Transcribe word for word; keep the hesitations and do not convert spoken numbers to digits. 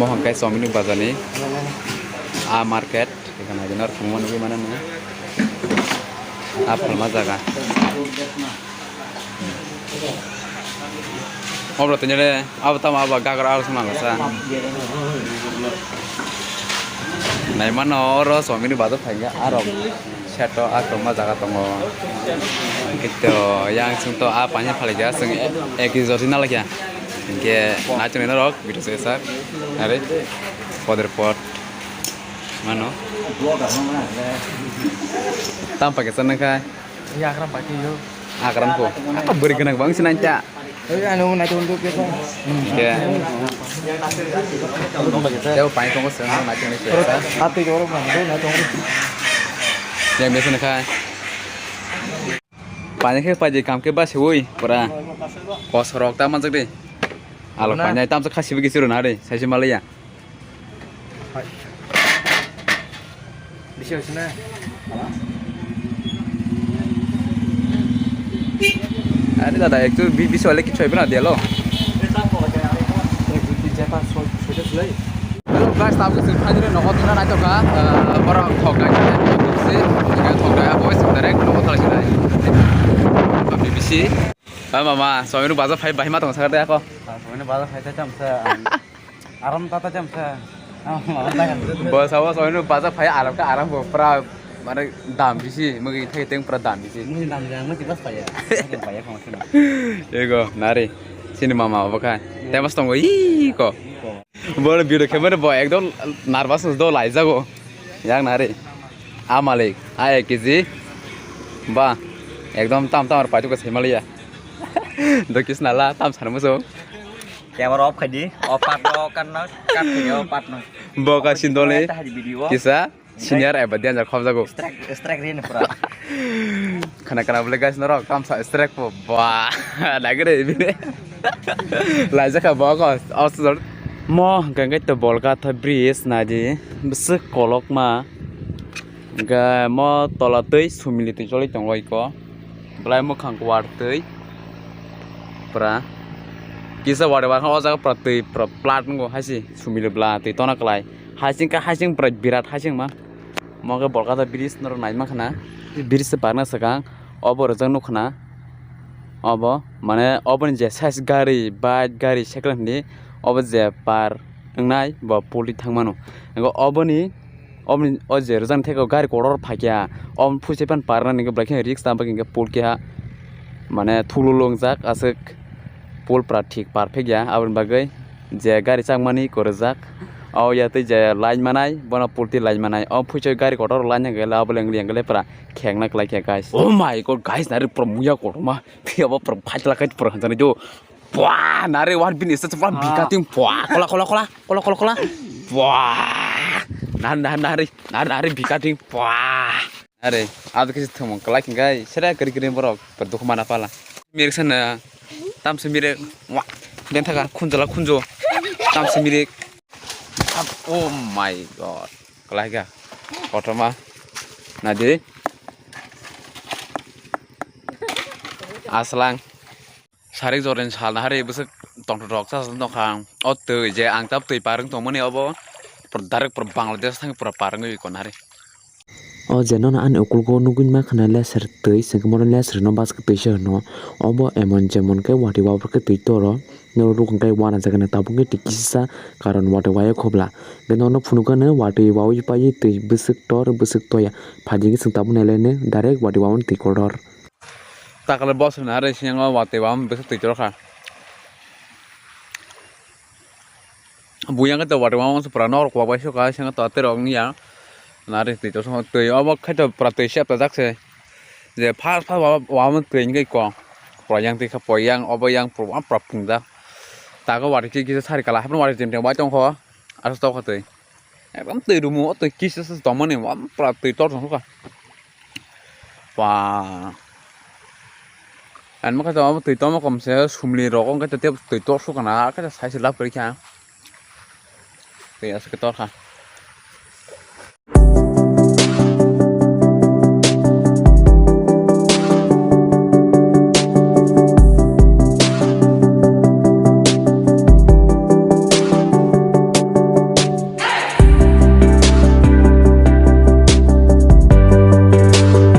Mohon kai chomini bazani a market, ekhana jeno thwngma nugwi mano nw a phalma jaga. Obro tini le abo tamo abo gagra aro swnam sa. Naimano oro chomini bazar phaikha aro seto a kwbangma jaga tongo. Hwnkhe to yang chwng to a pani phalika chwng ek kg jora nalakya. Hwnkhe naitongni norok video se sak. Are poder pot mano. Tam pakai sana kai. Iya, akram pakai yo. Akram ko. Apa beri kena bang sih nanti? Tapi anu naitong untuk kita. Ya. Jauh pakai kongkos yang naitong ni sih. Tapi orang mana tu naitong. Yang biasa nak kai. Pani khe paidi kam khe basi ui pura. Kosrok ta manjak de. Alo pani tam sa khasi bigi siro na de. Sai se malaya. Bisi hoise na. Are dada ek tu bisi wale kichu hoibe na dialo. Ek dui tin char panch choi choi ta sulai. Hello guys, tabuk chwng phaidiri nogo tongna naitokha, ah, borok thok gaisa, thok gaisa, thok gaisa, boys direct nogo thang sinai. Bisi. Ah, mama, somirung bazar phai bahai ma tong sakha de ako. Somirung bazar phai ta chamsa, aram ta ta chamsa. Bo sabo somirung bazar phai aram ka aram bo pra. Mane dam bisi, magi thai teng pura dam bisi. Mui dam jang mui tiba saya. Mui paya kong sini. Ego, nari. Sini mama obo khai. Temas tongo, ii ko. Bo video khe mane bo ekdom nervous do lai jago. Yang nari. A malik, a ek kg. Ba, ekdom tam tam ar paitu ko semaliya. Do kisna la tam sar muso. Camera off khai di, off part no, kan no, cut khai di, off part no. Bo ka sindole. Video. Kisa. Senior eba danger khobjago. Strike, strike rin pura. Khana khana bole guys norok tamsa strike po ba. Dagre bine. Laijak kha bo ko osor. Mo hwnkhe to Bolgatha bridge naidi bwswk kolokma. Hwnkhe mo tola twi sumili twi choli tongo iko. Belai mwkhang kwar twi. Pura. Kisa wari wari o jaga pura twi pura plat wngo haisi sumili bla twi tona kwlai. Hasing khe hasing pura birat hasing ma. Mo khe Bolgatha bridge norok nai mankha na. Bridge se barna swkang obo rijak nukha na. Obo mane oboni je size gari, bike, gari, cycle hinwi obo je par wngnai bo pulti thangmano. Ego oboni, oboni o je rijak theke gari kotor phaikya, oboni phuichai phano parna nini belai kheno risk tamo hinkhe pulti ha mane thululu wngjak aswk. Pul pura thik perfect ya, aboni bagwi je gari chakmani kwrwjak. O ya tei je line manai, bono pulti line manai. O phuichai gari kotor line ya gela, abo leng yang gele pura khengna kwlai khe guys. Oh my god guys, nari pura muya kotorma. Phiya bo pura phaitla kai pura hanjani jo. Bwa, nari wan bini se pura bika ting bwa. Kola, kola, kola, kola, kola, kola. Bwa. Nari, nari, nari, nari, nari bika ting bwa. Are, abo kisa thwngmung kwlai hwnkhe sere kwrwi kwrwi borok dukhu mana pala. Mirik sana, tamsi mirik, wa, benthaga khunjala khunju, tamsi mirik. Oh my god, kwlai kha, kotorma, nadi, aslang. Sarik jorni sal nahari bwswk tongthok thok chajak nokha ang. O twi je ang tab twi parwng tongmani obo pura direct pura Bangladesh thang pura parwngwi kona hari. O je nono ani ukulgo nugwi mankha na leser twi, sengkhe bono leser no baskhe twi se hwno. Obo emon jemon khe watwi waphor khe twi toro. Norok rukung khe wana jaga no tabuk khe twi kisa karon watwi waya khobla. Khe nono phunukgano watwi wawi paiwi twi bwswk tor bwswk toya. Phaidi khe chwng tabuk nailaino direct watwi wamani twi kotor. Takle bosrwni are singo watwi wama bwswk twi chorokha. Buya khe to watwi wama pura norok wabai sokha singo to tei rok wngya. Nari twi chorokha twi obo khe to pura twi sep tojak se. Je first first wama twi hwnkhe kong. Pura yang twi kha pura yang obo yang pura pura phungjak. Tago wari khe kisa sari kala hapno wari jemteng bai tongkho. Aro tokha twi. Ekdom twi rumu o twi kisa se tongmani pura twi tor tongkha. Ba. Ani mokhe to twi tongmo kom se sumli rok wngkhe tei twi tor sukha na khe sai se lab kwrwi kha. Twi aswk khe tor kha.